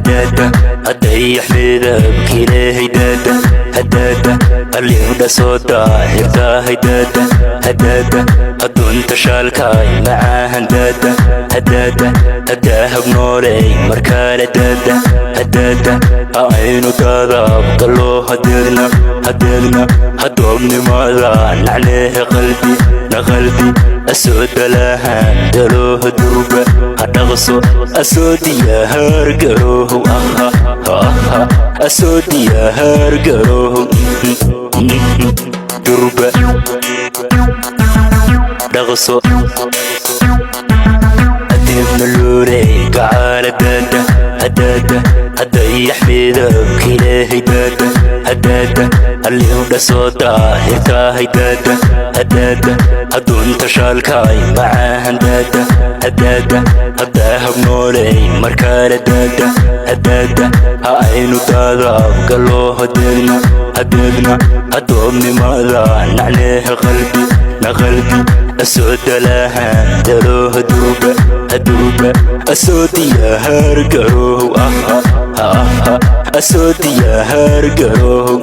Hadaada hadayax midabkiilehay daada hadaada alibdha soo daahirtahay daada hadaada adduunta shaalkaay macaahan daada hadaada hadaahab nooley markaale daada hadaada ha aynu daadaab gallo hadeedna hadeedna hadoobnimada nacneehe qalbi na qalbi asoo dalahan dalooha durba hadhaqso asoo diyahaargaroohow aha aha asoo diyahaargaroohow durba dhaqso adeebna luuley gacaala daada hadaada hadayax midabkiilehay daada hadaada alibdha soo daahirtahay daada hadaada adduunta shaalkaay macaahan daada hadaada hadaahab nooley markaale daada hadaada ha aynu daadaab gallo hadeedna hadeedna hadoobnimada nacneehe qalbi na qalbi asoo dalahan dalooha durba hadurba asoo diyahaargaroohow aha aha asoo diyahaargaroohow.